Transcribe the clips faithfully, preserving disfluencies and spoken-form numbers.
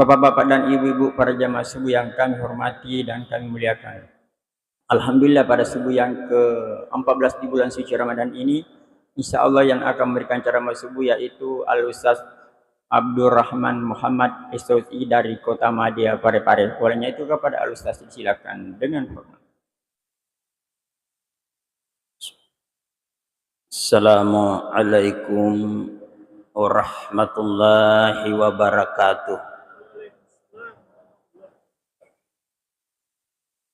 Bapak-bapak dan ibu-ibu, para jamaah subuh yang kami hormati dan kami muliakan. Alhamdulillah, pada subuh yang keempat belas di bulan suci Ramadan ini, insya Allah yang akan memberikan ceramah subuh yaitu Al Ustaz Abdurrahman Muhammad, S O C I dari Kota Madya, Parepare. Olehnya itu kepada Al Ustaz, silakan dengan hormat. Assalamualaikum warahmatullahi wabarakatuh.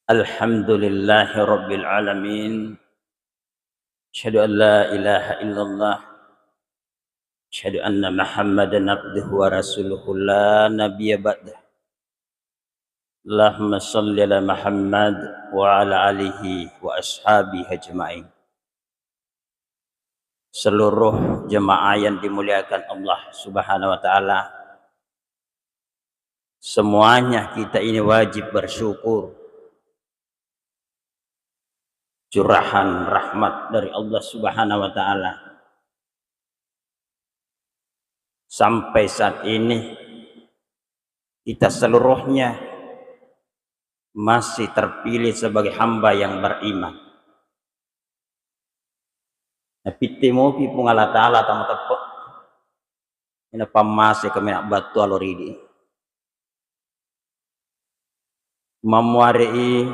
Alhamdulillahi rabbil alamin. Asyhadu an la ilaha illallah. Asyhadu anna Muhammadan abduhu wa rasuluhu la nabiyya ba'dah. Allahumma shalli ala Muhammad wa ala alihi wa ashabihi ajma'in. Seluruh jemaah yang dimuliakan Allah Subhanahu wa Ta'ala, semuanya kita ini wajib bersyukur. Curahan rahmat dari Allah Subhanahu wa Ta'ala. Sampai saat ini, kita seluruhnya masih terpilih sebagai hamba yang beriman. Napitte mopi Puang Allah Ta'ala tama teppe. Ina pammase kami nak battu alo ridi. Mammuare'i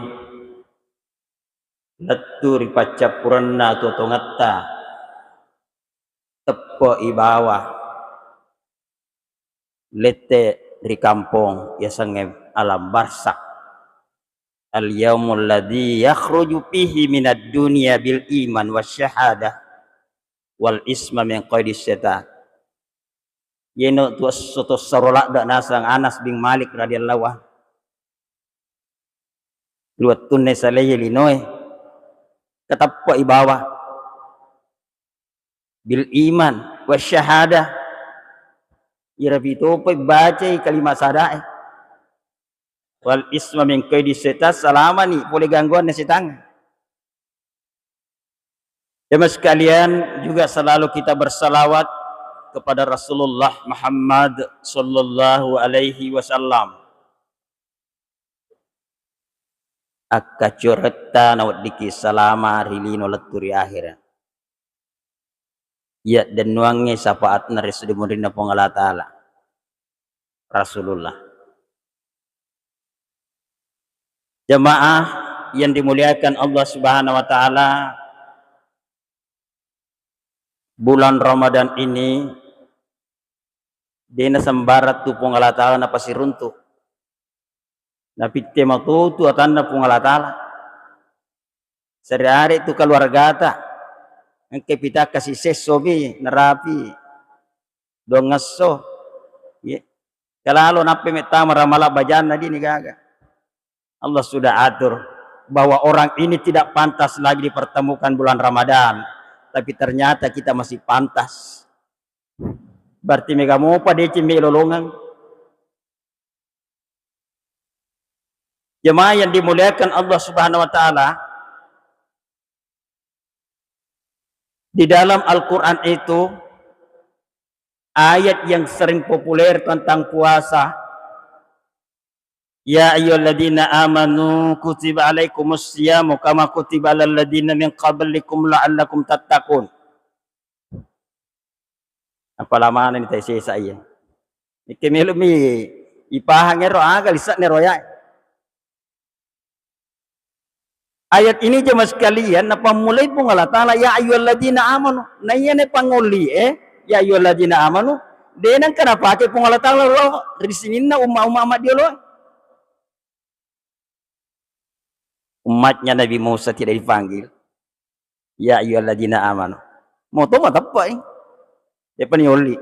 lettu ri paccappurenna tuo tongetta, teppe'i bawa lette ri kampong yasengnge alam barsak. Al-yaumul ladzi yakhruju fihi minad dunya bil iman wasyahadah wal isma min qaidis setan. Yeno tu esso to saro ladde naseng Anas bin Malik radhiyallahu anhu. Luwettunna salai linoe, katappai bawa bil iman wa syahadah. Irapi topai bacai kalimat sadae. Wal isma min qaidi setan, salamani pole gangguanna setang. Jemaah sekalian, juga selalu kita bersalawat kepada Rasulullah Muhammad sallallahu alaihi wasallam. Akkacoretta naweddiki salama ri lino lettu ri ahera. Iya dennuangnge syafaatna ri suddi munrinna Puang Allah Ta'ala. Rasulullah. Jamaah yang dimuliakan Allah Subhanahu wa Ta'ala, bulan Ramadan ini dena sembarang tu Puang Allah Ta'ala napasiruntu. Napitte matotu atanna Puang Allah Ta'ala. Sare-are tu keluargata engka pitakka sisessomi narapi dongesso. Ye. Kalalo nappe mettama ramala bajanna dini gaga. Allah sudah atur bahwa orang ini tidak pantas lagi dipertemukan bulan Ramadan, tapi ternyata kita masih pantas. Berarti mega mopa deceng me lolongeng. Jemaah yang dimuliakan Allah Subhanahu wa Ta'ala, di dalam Al-Quran itu, ayat yang sering populer tentang puasa, "Ya ayyuhalladzina amanu kutiba alaikumus siyamu kama kutiba alal ladzina min qablikum la'allakum tattaqun." Apala maneng ni tai sesa iya. Ikke melo mi ipahang ero aga lissa'na ero ya. Ayat ini jemaah sekalian, napammulai Puang Allah Ta'ala, "Ya ayyuhalladzina amanu." Naiya ne pangolli e, "Ya ayyuhalladzina amanu." De nengka napake Puang Allah Ta'ala ro ri sininna umma-umma maddiolo. Umatnya Nabi Musa tidak dipanggil. "Ya ayyuhalladzina amanu." Moto mateppe'i. Depa niolli.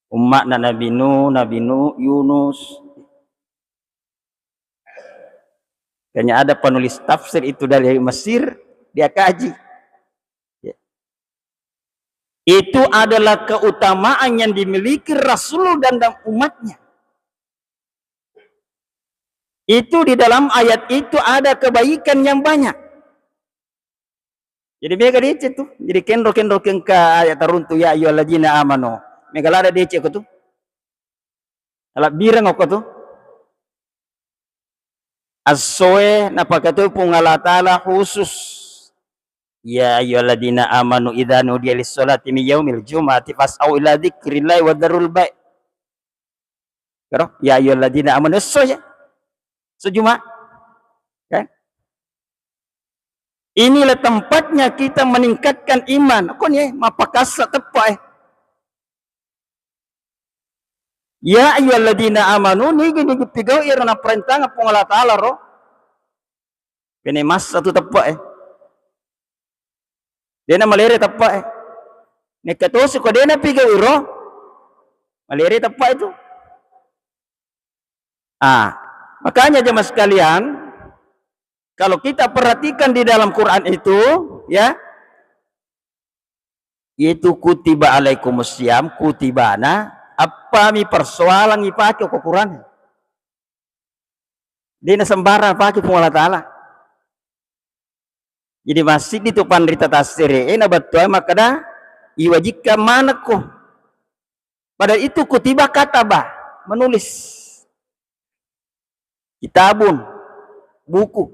Umma'na Nabi Nuh, Nabi Nuh, Yunus. Kayaknya ada penulis tafsir itu dari Mesir, dia kaji. Ya. Itu adalah keutamaan yang dimiliki Rasul dan, dan umatnya. Itu di dalam ayat itu ada kebaikan yang banyak. Jadi mega deceng tu. Jadi kenro-kenro ke engka ayat taruntu, "Ya ayyuhalladzina amanu." Mega lada deceng ko tu. Labbireng okko tu. Essoe napakatoi Puang Allah Ta'ala khusus. Ya ayyuhalladzina amanu idza nudiya lis-sholati min yaumil jum'ati fas'au ila dzikrillahi wa dzarul bai'. Karo, ya ayyuhalladzina amanu, esso ya. Esso Jumat. Kan? Inilah tempatnya kita meningkatkan iman. Koni, eh, mapakassa teppa, eh. Ya ayyuhalladzina amanu, nigi-nigi pigau iro naparentangeng Puang Allah Ta'ala ro. Pene massa tu teppa, eh. Dena malere teppa, eh. Nekka tosi ko dena pigau iro, malere teppa itu. Ah, makanya jemaah sekalian, kalau kita perhatikan di dalam Quran itu, ya, yaitu kutiba alaikumus siyam, kutibana, appami persoalan ipake ko Quran. Dena sembarang pake Puang Allah Ta'ala. Jadi massiddi tu panrita tassere e nabattuang makkeda iwajikkan manekko. Padahal itu kutiba kataba, menulis. Kitabun, buku.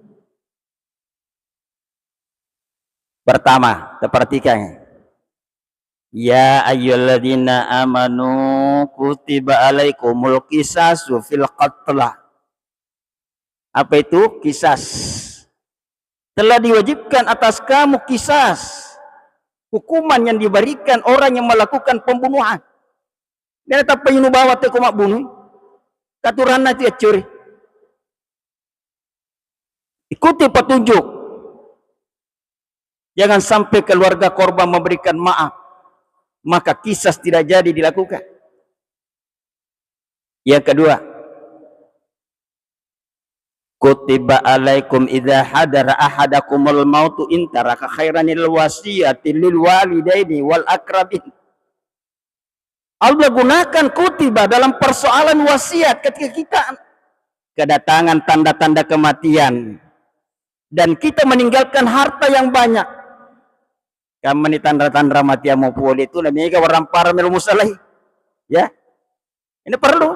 Pertama, kita perhatikan. Ya ayyuhalladzina amanu kutiba alaikumul qisasu fil qatla. Apa itu kisas? Telah diwajibkan atas kamu kisas, hukuman yang diberikan orang yang melakukan pembunuhan. Dena tappa inu bawa te ko mabbunui. Katuranna tu yaccuri. Ikuti petunjuk. Jangan sampai keluarga korban memberikan maaf, maka kisas tidak jadi dilakukan. Yang kedua, kutiba alaikum idza hadara ahadakumul mautu in taraka khairanil wasiyati lil walidaini wal akrabin. Allah gunakan kutiba dalam persoalan wasiat ketika kita kedatangan tanda-tanda kematian dan kita meninggalkan harta yang banyak. Kammani tanra-tanra matiammu pole tu, na mega warampara melo musalai. Ya. Ini perlu.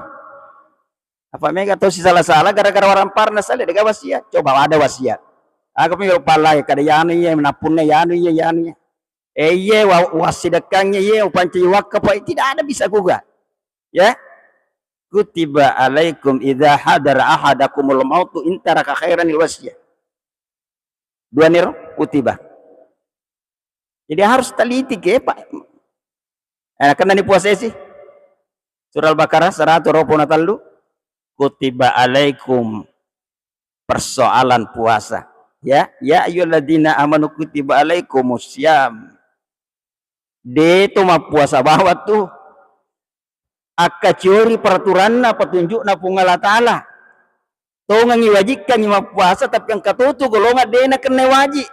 Apa mega tau sisala-sala gara-gara warampara na salai, dega wasiat. Coba ada wasiat. Aga mi rupa lai kada yanu iya, nappunna yanu iya, yanu iya. Eh, iye wa-, wasidekkangnge iye, upancaji wakkafa, tidak ada bisa kuga. Ya. Kutiba alaikum idza hadara ahadakumul mautu in taraka khairanil wasiyah. Dua niro kutiba. Jadi harus teliti ke, Pak. Eh, kena ni puasa sih. Surah Al-Baqarah seratus dua puluh tellu. Kutiba alaikum persoalan puasa. Ya, ya ayyuhalladzina amanu kutiba alaikumus siyam. De to mappuasa bawang tu. Akkaciori peraturanna, petunjukna Puang Allah Ta'ala. Tongengi wajikkangi mappuasa, tapi engka totu golongan de nakenna wajib.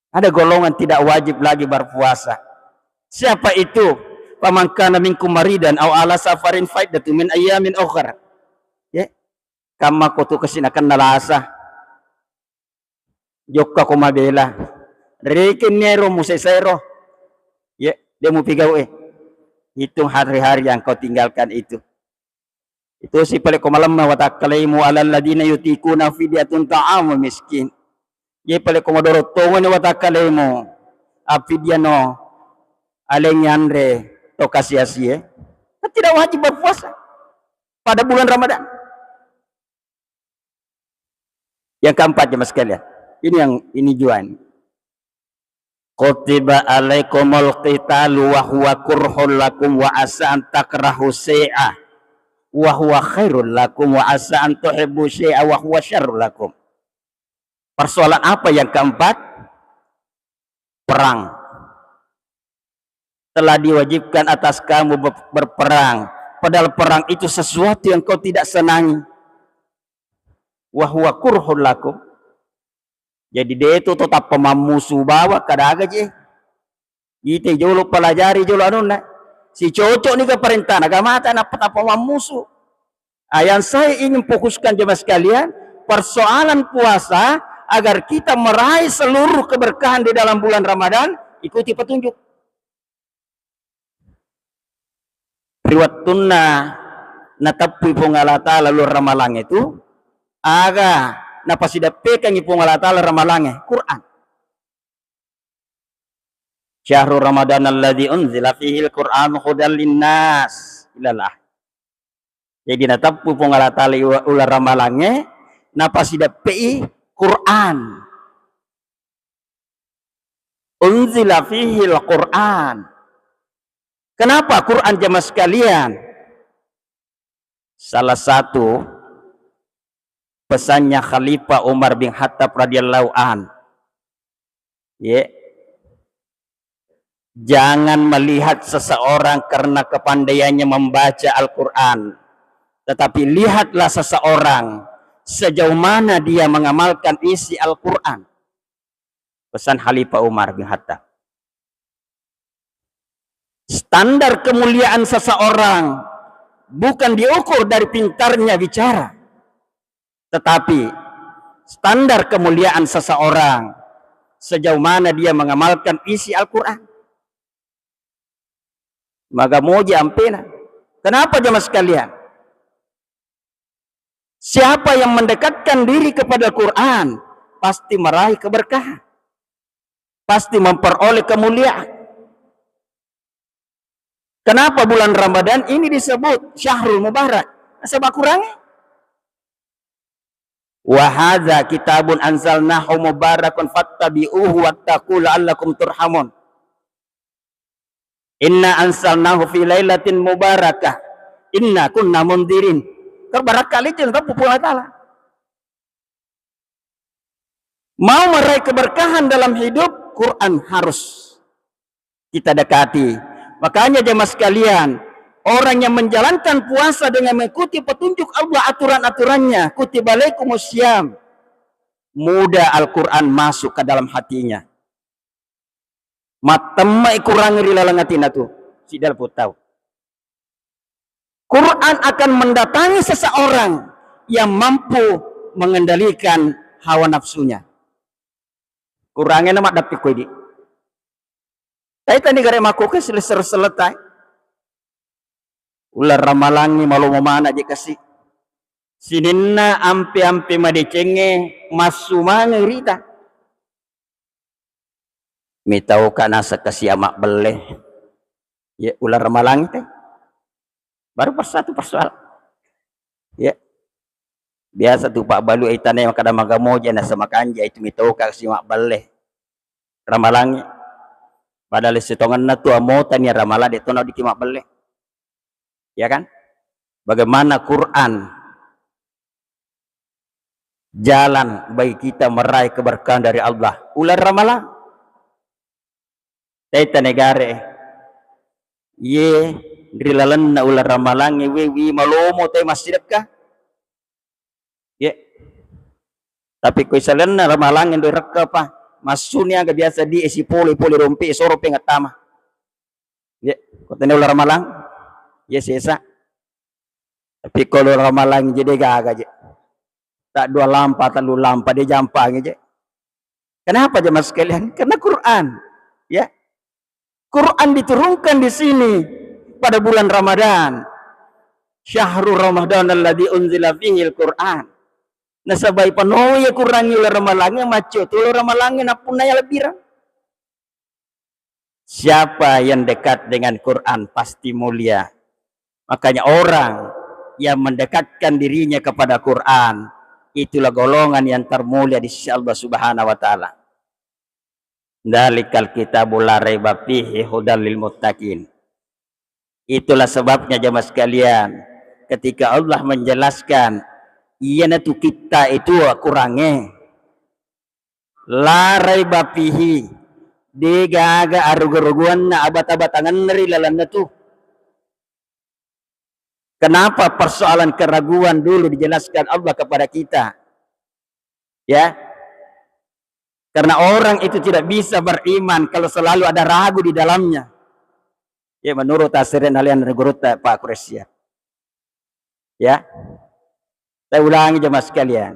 Ada golongan tidak wajib lagi berpuasa. Siapa itu? Faman kana minkum maridan au ala safarin faiddatun min ayyamin ukhar. Ya. Kamma ko tu kesinakenna lasa. Jokka ko mabela. Rekenni ero musesero. Ya, de mupigau e. Hitung hari-hari yang kau tinggalkan itu. Itu si pale ko malemma watakkalaimu alal ladina yutikuna fidyatun ta'amu miskin. Ye pale ko madoro tongoni watakkalaimu apidiano aleng yanre to kasiasie. Kan tidak wajib berpuasa pada bulan Ramadan. Yang keempat, jemaah sekalian, ini yang ini juan. Kutiba alaikumul qitalu wa huwa kurhul lakum wa asa an takrahu syai'a wa huwa khairul lakum wa asa an tuhibbu syai'a wa huwa syarrul lakum. Persoalan apa yang keempat? Perang. Telah diwajibkan atas kamu ber-, berperang. Padahal perang itu sesuatu yang kau tidak senangi. Wa huwa kurhul lakum. Jadi de tu to tappa mammusu bawa kadaga je. Ite jolo pelajari jolo anunna. Si cocok ni ke perintah naga mata nappa tappa mammusu. Ah, yang saya ingin fokuskan jemaah sekalian, persoalan puasa agar kita meraih seluruh keberkahan di dalam bulan Ramadan, ikuti petunjuk. Ri wettunna nateppui Puang Allah Ta'ala uleng ramalangnge tu, aga napasideppekengngi Puang Allah Ta'ala ramalangnge? Quran. Syahru Ramadan alladzi unzila fihil Qur'an hudal linnas. Ilalah. Jadi nateppu Puang Allah Ta'ala iwa-, uleng ramalangnge, napasideppe'i Quran. Unzila fihil Quran. Kenapa Quran, jamaah sekalian? Salah satu pesannya Khalifah Umar bin Khattab radhiyallahu an. Ye. Jangan melihat seseorang karena kepandaiannya membaca Al-Quran, tetapi lihatlah seseorang sejauh mana dia mengamalkan isi Al-Quran. Pesan Khalifah Umar bin Khattab. Standar kemuliaan seseorang bukan diukur dari pintarnya bicara, tetapi standar kemuliaan seseorang sejauh mana dia mengamalkan isi Al-Quran. Maga moji ampena. Kenapa, jamaah sekalian? Siapa yang mendekatkan diri kepada Quran pasti meraih keberkahan, pasti memperoleh kemuliaan. Kenapa bulan Ramadan ini disebut syahrul mubarak? Nasaba Qurangnge. Wa hadza kitabun anzalnahu mubarakun fattabi'uhu wattaqu la'allakum turhamun. Inna anzalnahu fi lailatin mubarakah. Inna kunna mundirin. Kan barakka leceng kan Puang Allah Ta'ala. Mau meraih keberkahan dalam hidup, Quran harus kita dekati. Makanya, jamaah sekalian, orang yang menjalankan puasa dengan mengikuti petunjuk Allah, aturan-aturannya, kutiba alaikumus siyam, mudah Al-Quran masuk ke dalam hatinya. Mattemme'i Quran ri laleng atinna tu, sidda leppo tau. Quran akan mendatangi seseorang yang mampu mengendalikan hawa nafsunya. Qurangnge na maddapi ko idi. Taitani gare makkuke selesser seletai. Uleng ramalangnge malomo mana je kasi. Sininna ampe-ampe madecengnge massu mange rita. Mitauka naseng kasi mabbelle. Ye, uleng ramalang te. Baru pas satu persoalan. Ye. Biasa tu pabbalu itane makkeda maga moja naseng makanja itu mitauka kasi mabbelle. Ramalang. Padahal sitongenna tu amota ni ramalang de tona diki mabbelle. Ya kan? Bagaimana Quran jalan bagi kita meraih keberkahan dari Allah? Uleng ramalang. Taita negare. Ye, ri lalenna uleng ramalangnge we, wi malomo te massidekka. Ye. Tapi ko isalenna ramalangnge ndo rekka pa, massuni aga biasa di esi pole-pole rompe soro pengattama. Ye, ko tenne uleng ramalang, ye sesa. Tapi ko uleng ramalang je de gaga je. Tak dua lampa, tellu lampa de jampangi je. Kenapa jemaah sekalian? Karena Quran. Ya. Quran diturunkan di sini pada bulan Ramadan. Syahru Ramadan alladzi unzila fihil Quran. Nasaba ipanoi Quran uleng ramalangnge, maccio tu uleng ramalangnge nappunnai alebbireng. Siapa yang dekat dengan Quran pasti mulia. Makanya orang yang mendekatkan dirinya kepada Quran, itulah golongan yang termulia di sisi Allah Subhanahu wa Ta'ala. Dzalikal kitabu la raiba fihi hudal lil muttaqin. Itulah sebabnya jamaah sekalian, ketika Allah menjelaskan, iyanatu kitta itu Qurangnge, la raiba fihi, de gaga arugu-ruguanna abata-batangenna ri lalenna tu. Kenapa persoalan keraguan dulu dijelaskan Allah kepada kita? Ya. Karena orang itu tidak bisa beriman kalau selalu ada ragu di dalamnya. Ya, menurut tafsirin alian gurutta Pak Kuresia. Ya. Saya ulangi jemaah sekalian.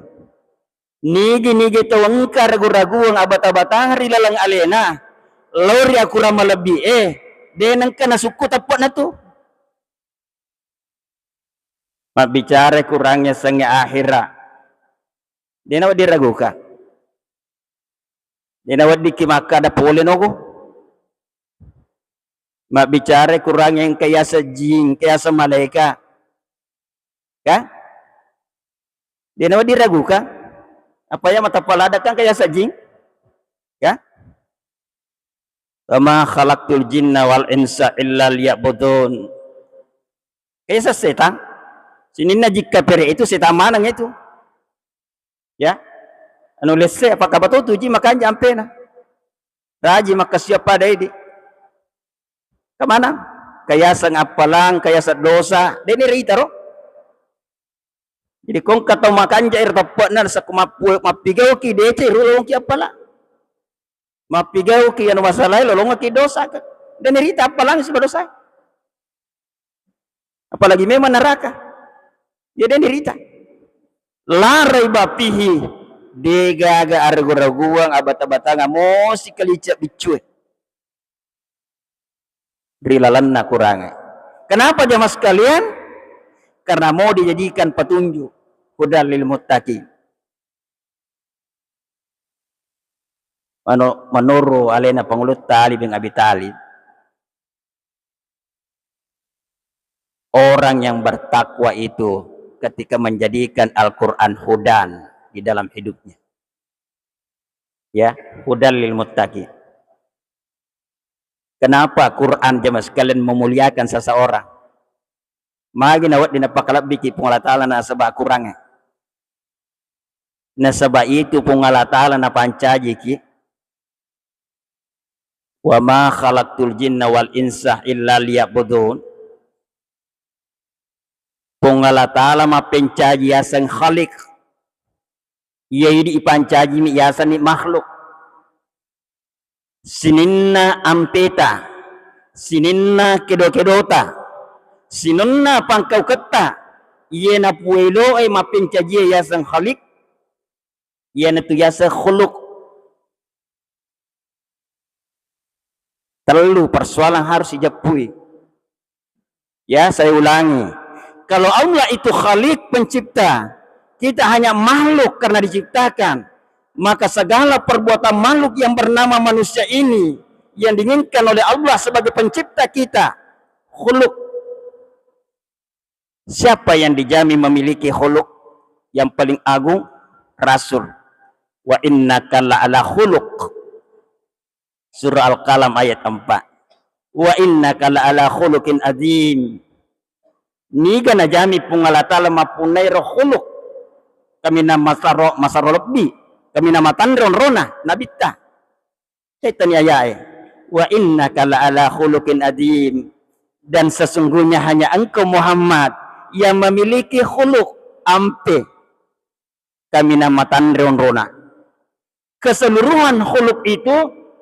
Nigi-nigi tau engka ragu-raguang abata-batang ri laleng alena, lao ri akurang malebbi e, de nengka nasukku teppe'na tu. Mabbicara Kurangnge sengnge akhera, de' nawedding raguka. De' naweddikki makkada pole nogo. Mabbicara Kurangnge engka yaseng jing, engka yaseng malaika. Ka? De' nawedding raguka. Apa iya matappa ladakka engka yaseng jing? Ya? "Wa ma khalaqtul jinna wal insa illa liya'budun." Kaisa setang. Sininna jikka pere itu setang maneng itu. Ya. Anu lesse, apakah betul tuji makanja ampena? Raji makkasiwa pada idi. Kemana? Kayaseng appalang, kayaseng dosa. De' ni rita ro. Jadi kongka tau makanja ero teppe'na, nasakko mappu-, mappigauki deceng, ro lolongki appala. Mappigauki anu masalahnya, lolongki dosa. De' ni rita appalang siba dosa. Apalagi memang neraka. Ya de' ni rita. La raiba fihi, de' gaga aragu-raguang abata-batanga mosi kalicak biccue. Ri lalenna Kurangnge. Kenapa jamaah sekalian? Karena mau dijadikan petunjuk, hudal lil muttaqin. Mano-, menurut alena Pangulutta Ali bin Abi Thalib, orang yang bertakwa itu ketika menjadikan Al-Quran hudan di dalam hidupnya. Ya, hudal lil muttaqin. Kenapa Quran jamaah sekalian memuliakan seseorang? Magi nawedding napakalebbiki Puang Allah Ta'ala nasaba Qurangnge. Nasaba itu Puang Allah Ta'ala napancajiki, "Wa ma khalaqtul jinna wal insa illa liya'budun." Puang Allah Ta'ala mappencaji yaseng Khaliq. Iya idi ipancajimi yasenni makhluk. Sininna ampeta, sininna kedo-kedota, sininna pangkauketta, iye napueloe mappencajie yaseng Khaliq, iyanatu yaseng khuluq. Tellu persoalan harus dijeppui. Ya, saya ulangi. Kalau Allah itu Khaliq, pencipta, kita hanya makhluk karena diciptakan, maka segala perbuatan makhluk yang bernama manusia ini yang diinginkan oleh Allah sebagai pencipta kita, khuluq. Siapa yang dijamin memiliki khuluq yang paling agung? Rasul. "Wa innaka la'ala khuluq." Surah Al-Qalam ayat empat. "Wa innaka la'ala khuluqin adzim." Niga najami Puang Allah Ta'ala mappunnai ro khuluq. Kaminang masaro, masaro lebbi. Kaminang matanre onrona nabitta. Caitani ayae. "Wa innaka la'ala khuluqin adzim." Dan sesungguhnya hanya engkau Muhammad yang memiliki khuluq ampe. Kaminang matanre onrona. Keseluruhan khuluq itu,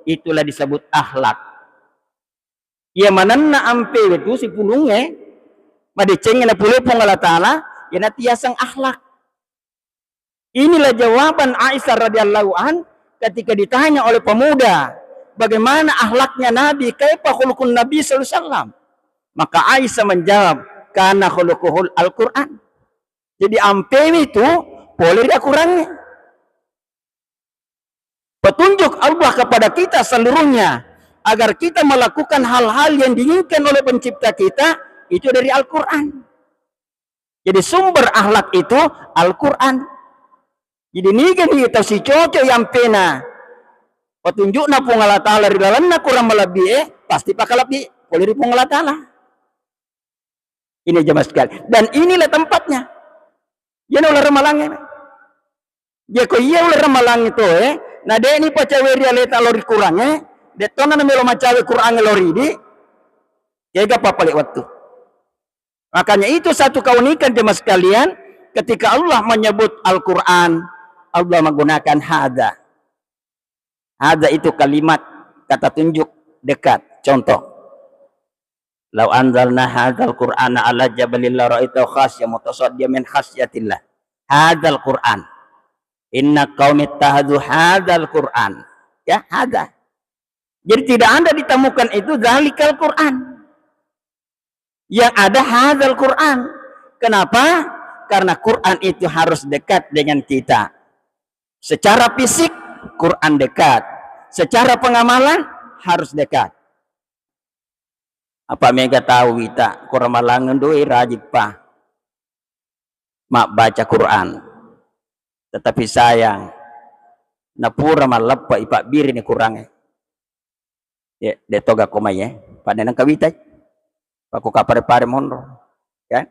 itulah disebut akhlak. Iya manenna ampe itu sipulungnge, madeccengnge napulai Puang Allah Ta'ala, iyanatu yaseng akhlak. Inilah jawaban Aisyah radhiyallahu an ketika ditanya oleh pemuda, bagaimana akhlaknya Nabi, kaifa khuluqun Nabi sallallahu alaihi wasallam? Maka Aisyah menjawab, "Kana khuluquhul Al-Quran." Jadi ampewe itu pole ri Al-Qurangnge. Petunjuk Allah kepada kita seluruhnya agar kita melakukan hal-hal yang diinginkan oleh pencipta kita itu dari Al-Quran. Jadi sumber akhlak itu Al-Quran. Jadi niga ni tau sicoco yang pena petunjukna Puang Allah Ta'ala ri lalenna Quran malebbi e, pasti pakalebbi pole ri Puang Allah Ta'ala. Ini jamaah sekalian. Dan inilah tempatnya. Iyana uleng ramalangnge. Jeko iya uleng ramalangnge to e, na de'ni pacaweri aleta lao ri Qurangnge, de'tona namelo macawe Qurangnge lao ridi, kega papale wettu. Makanya itu satu keunikan jemaah sekalian, ketika Allah menyebut Al-Quran, Allah menggunakan hadza. Hadza itu kalimat kata tunjuk dekat. Contoh, "Lau anzalna hadzal Qur'ana ala jabalin la ra'aitahu khasyi'an mutasaddian min khasyatillah." Hadzal Qur'an. "Inna qaumi ittakhadzu hadzal Qur'an." Ya, hadza. Jadi tidak ada ditemukan itu dzalikal Qur'an. Yang ada hadzal Qur'an. Kenapa? Karena Quran itu harus dekat dengan kita. Secara fisik, Quran dekat. Secara pengamalan, harus dekat. Apa mega tahu wita, kurang malangeng doi rajin pa mabbaca Quran. Tetapi sayang, napura malleppa ipabbirini Qurangnge. Ya, de toga ko mai, eh. Pada nang kawitai. Pako kapare-pare monro. Kan?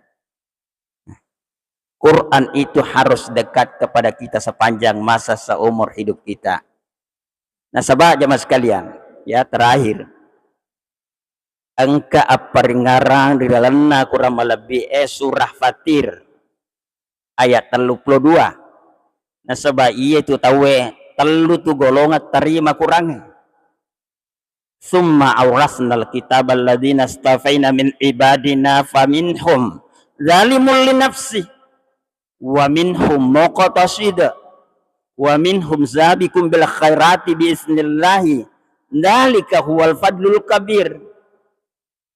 Quran itu harus dekat kepada kita sepanjang masa seumur hidup kita. Nasaba jamaah sekalian, ya, terakhir, engka apparingngarang ri lalenna kurang malebbi e surah Fatir ayat telluppulo dua. Nasaba iye tu tauwe tellu tu golongan tarima Qurangnge. Summa aurasnal kitabal ladzina astafaina min ibadina faminhum zalimun li nafsi wa minhum muqtasid wa minhum sabiqun bil khairati bi isnillahi, dzalika huwal fadlul kabir.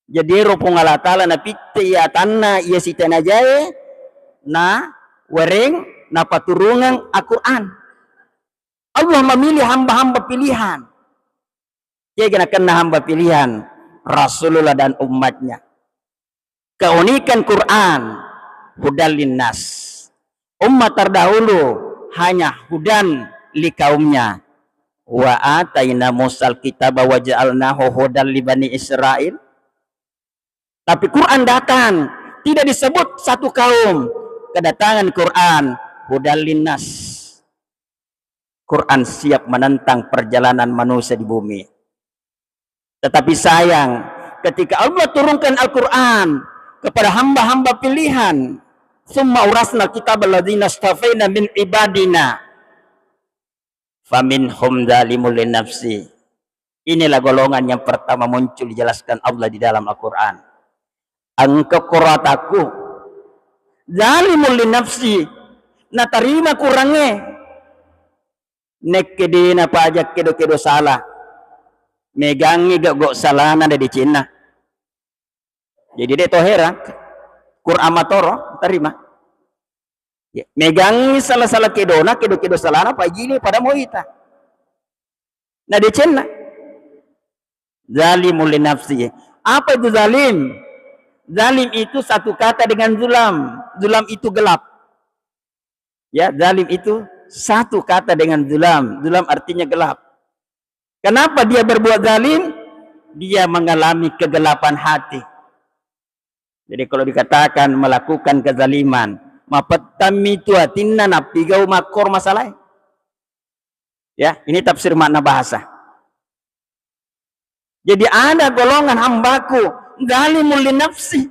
Jadi ero Puang Allah Ta'ala napitte iya atanna iya sitenajae na wereng napaturungeng Al-Quran. Allah memilih hamba-hamba pilihan. Kega nakenna hamba pilihan Rasulullah dan umatnya. Keunikan Quran, hudan linnas. Umat terdahulu hanya hudan li kaumnya. Wa ataina Musal kitaba wa ja'alnahu hudan li Bani Israel. Tapi Quran datang, tidak disebut satu kaum. Kedatangan Quran, hudan linnas. Quran siap menentang perjalanan manusia di bumi. Tetapi sayang, ketika Allah turunkan Al-Quran kepada hamba-hamba pilihan, summa urasna kitab alladzina astafaina min ibadina, faminhum zalimun li nafsi. Inilah golongan yang pertama muncul dijelaskan Allah di dalam Al-Quran. Engka koroatakku, zalimun li nafsi, natarima Qurangnge. Nekke de napaja kedo-kedo sala, megangngi gau-gau salana de decenna. Jadi de to heran, Quran matoro tarima. Ya, megangngi sala-sala kedona, kedo-kedo salana, pajini pada moita. Na decenna. Zalimun li nafsihi. Apa itu zalim? Zalim itu satu kata dengan zulam. Zulam itu gelap. Ya, zalim itu satu kata dengan zulam. Zulam artinya gelap. Kenapa dia berbuat zalim? Dia mengalami kegelapan hati. Jadi kalau dikatakan melakukan kezaliman, mapettammi tu atinna nappigau makkor masalah. Ya, ini tafsir makna bahasa. Jadi ada golongan hambaku zalimun li nafsi.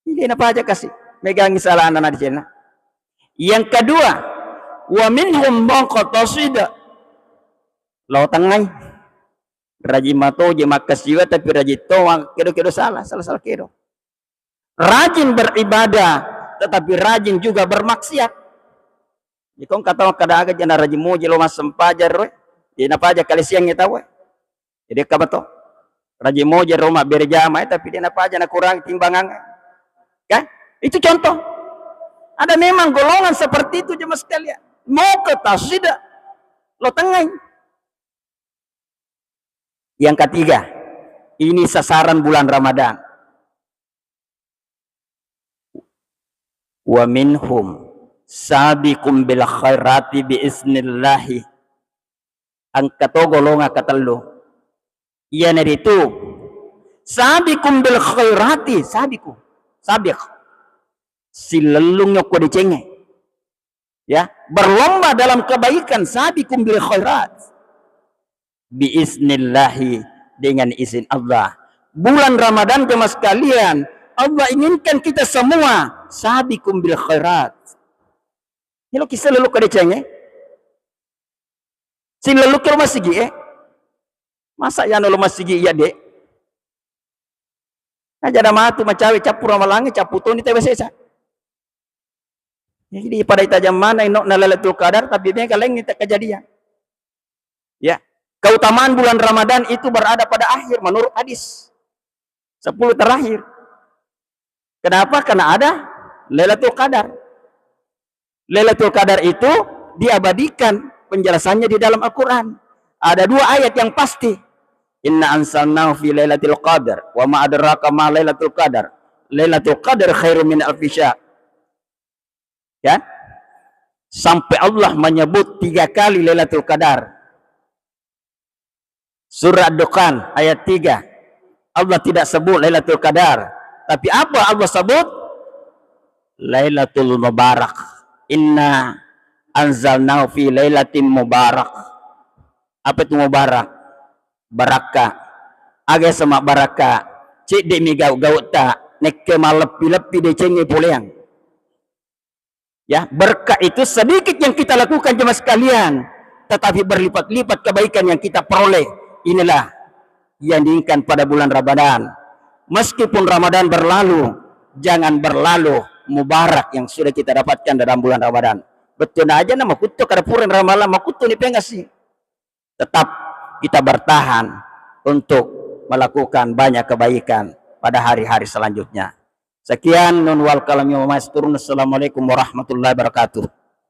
Ini napaja kasi, megangi salana na decenna. Yang kedua, wa minhum muqtasid. Lao tengngai. Rajin matoje makkasiwa tapi rajin to kedo-kedo salah, salah-salah kedo. Rajin beribadah tetapi rajin juga bermaksiat. Jadi kong kata kada aga jana rajin muji lo massempajang ro. Jadi napaja kali siang tau. Jadi kabato. Rajin muji ro mabbere jamaah tapi de napaja nakurang timbangan. Kan? Itu contoh. Ada memang golongan seperti itu jemaah sekalian. Mau ke tasida lo tengngai. Yang ketiga, ini sasaran bulan Ramadan. Wa minhum sabiqum bil khairati bi isnillahi. Engka to golongan katellu. Iyanaritu sabiqum bil khairati, sabiqu. Sabiq. Silellung yokko decengnge. Ya, berlomba dalam kebaikan, sabiqum bil khairat. Biiznillahi, dengan izin Allah. Bulan Ramadan jemaah sekalian, Allah inginkan kita semua sabiqum bil khairat. Ini lo kisah lulu ke decengnge. Silellukki lo masigi e. Masa ya lo masigi iya de. Aja ada matu macawe cappu ramalangnge, cappu toni tewe sesa. Jadi pada itajang mana ino na Lailatul Qadar tapi mega lain tak kejadian. Ya, keutamaan bulan Ramadan itu berada pada akhir menurut hadis. Sepuluh terakhir. Kenapa? Karena ada Lailatul Qadar. Lailatul Qadar itu diabadikan penjelasannya di dalam Al-Quran. Ada dua ayat yang pasti. Inna anzalnahu fi lailatul qadar wa ma adraka ma lailatul qadar. Lailatul qadar khairu min alfi syahr. Ya. Sampai Allah menyebut tiga kali Lailatul Qadar. Surah Ad-Dukhan ayat tiga. Allah tidak sebut Lailatul Qadar. Tapi apa Allah sebut? Lailatul Mubarak. Inna anzalnahu fi lailatin mubarak. Apa itu mubarak? Barakka. Aga sama barakka. Cedde mi gau-gauta. Nekke maleppi-leppi decengnge poleang. Ya, berkah itu sedikit yang kita lakukan, jemaah sekalian, tetapi berlipat-lipat kebaikan yang kita peroleh. Inilah yang diinginkan pada bulan Ramadan. Meskipun Ramadan berlalu, jangan berlalu mubarak yang sudah kita dapatkan dalam bulan Ramadan. Betul aja nama kuttu kada pureng Ramadan, makuttu ni pengasi. Tetap kita bertahan untuk melakukan banyak kebaikan pada hari-hari selanjutnya. Sekian, nun wal kalam yaumaisturun. Assalamualaikum warahmatullahi wabarakatuh.